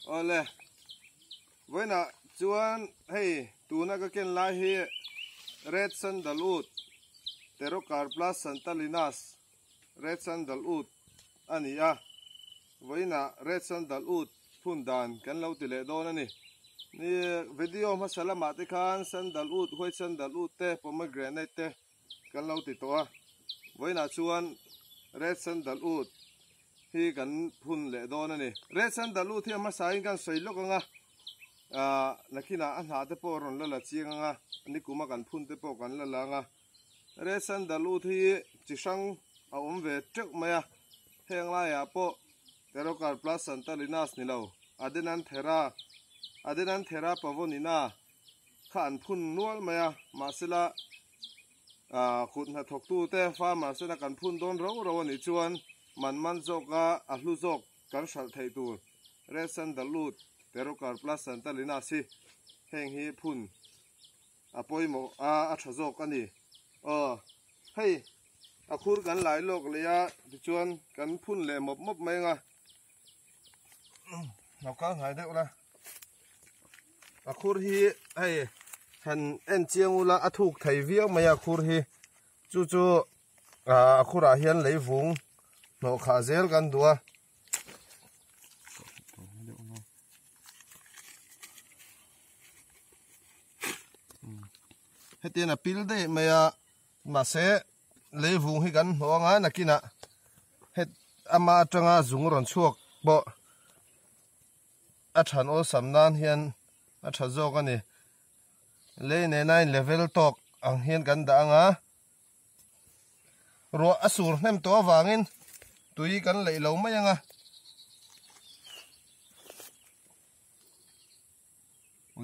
Awle vawiinah chuan hei tuna ka ken lai hi red sandalwood Pterocarplus santalinas red sandalwood a ni a vawiinah red sandalwood phun dan kan lo ti leh dawn a ni ni video hmasa lamah te khan sandalwood white sandalwood te pomegranate te kan lo ti tawh a vawiinah chuan red sandalwood hi kan phun leh dawn a ni. Red sandalwood hi a hmasa in kan sawi lawk ang a, ah nakinah a hnah te pawh a rawn la la chiang ang a, nikuma kan phun te pawh kan la la ang a. Red sandalwood hi chi hrang a awm ve teuh mai a, heng laiah pawh Pterocarplus santalinas ni lo, Adenanthera, Adenanthera pavonina kha an phun nual mai a, mahsela ah kut hnathawktu te farmer sena kan phun dawn rau rau a nih chuan man man zawka a hlu zawk kan hralh theih tur Red Sandalwood Pterocarplus santalinas hi heng hi phun a pawimawh a a tha zawk a ni. Aw hei a khur kan lai lawk leh a tichuan kan phun leh mawp mawp mai ang a lo kal hnai deuh la a khur hi hei han en chiang ula a thuk thei viau mai a khur hi chu chu ah a khurah hian leivung hnawh khah zel kan duh a. Hetiang a pil daih mai a mahse leivung hi kan hnawh anga nakinah het ama atanga zung rawn chhuak pawh a than awlsam nan hian a tha zawk a ni lei nena in level tawk ang hian kan dah anga ruah a sur hnem tawh avangin tui kan leih lo mai anga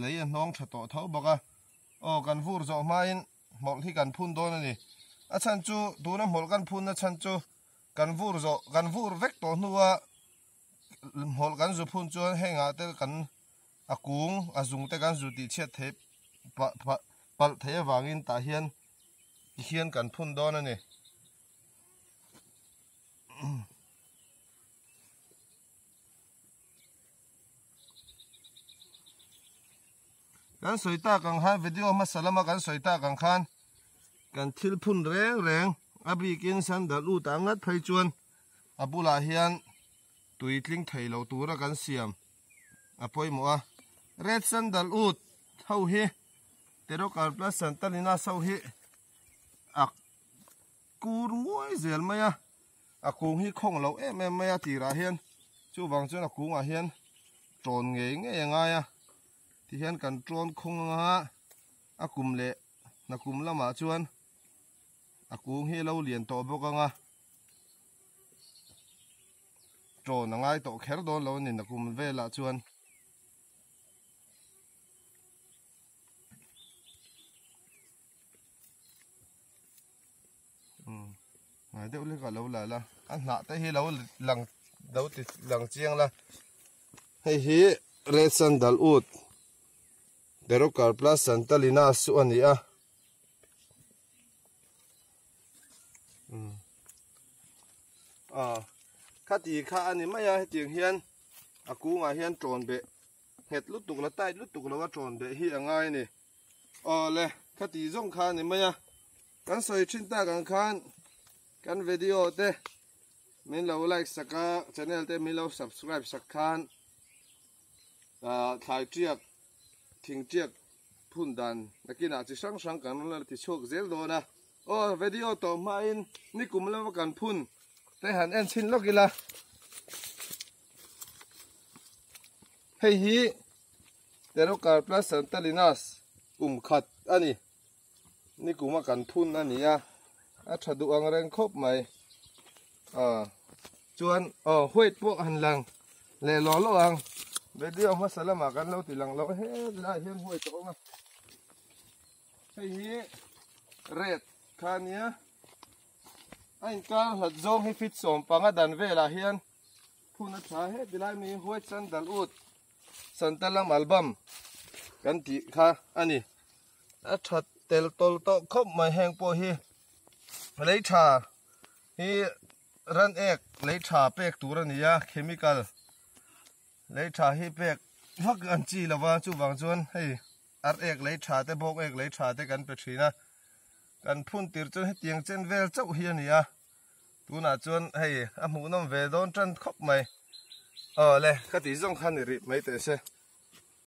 lei a hnawng tha tawh tho bawk a aw kan vur zawh hmain hmawlh hi kan phun dawn a ni a chhan chu tuna hmawlh kan phun na chhan chu kan vur zawh kan vur vek tawh hnua hmawlh kan zu phun chuan hengah te kan a kung a zung te kan zu tih chhiat theih palh theih avangin tah hian tihian kan phun dawn a ni. Kan sawi tak ang khan video hmasa lama kan sawi tak ang khan kan thil phun reng reng a bikin sandalwood ah ngat phei chuan a bulah hian tui tling thei lo tura kan siam a pawimawh a red sandalwood ho hi Pterocarplus santalinas ho hi a kur nguai zel mai a a kung hi khawng lo em em mai a tirah hian chuvang chuan a kungah hian tawn ngei ngei a ngai a tihian kan tawn khawng anga a kum leh hnakum lamah chuan a kung hi a lo lian tawh bawk anga tawn a ngai tawh kher dawn lo a ni nakum velah chuan. Ngai deuh lek ah lo la la a hnah te hi lo lang lo ti lang chiang la hei hi red sandalwood Pterocarplus santalina chu a ni a khati kha a ni mai a hetiang hian a kungah hian tawn beh nghet lutuk la tight lutuk lo a tawn beh hi a ngai a ni awle khati zawng kha a ni mai a kan sawi thin tak ang khan kan video te min lo like sak a channel te min lo subscribe sak khan ah thlai tiak thing tiak phun dan nakinah chi hrang hrang kan la ti chhuak zel dawn a aw video tawh hmain nikum lama kan phun te han en chhin lawk ila hei hi Pterocarplus santalinas kum khat a ni nikuma kan phun a ni a a tha duh ang reng khawp mai ah chuan aw white pawh han lang leh lawh lawh ang video hmasa lamah kan lo ti lang loh helai hian white a awm a hei hi red kha a nia a inkar hlat zawng hi fit 15 dan velah hian phun a tha heti lai mi white sandalwood Santalam album kan tih kha a ni a tha tel tawl tawh khawp mai heng pawh hi lei tha hi ran ek lei tha pek tur a ni a chemical Lei tha hi pek vak an chi lova chuvang chuan hei ar ek lei tha te bawk ek lei tha te kan pe thin a. Kan phun tir chuan hetiang chen vel chauh hi a ni a. Tunah chuan hei a hmuhnawm ve dawn tan khawp mai. Awle ka tih zawng khan i rih mai teh se.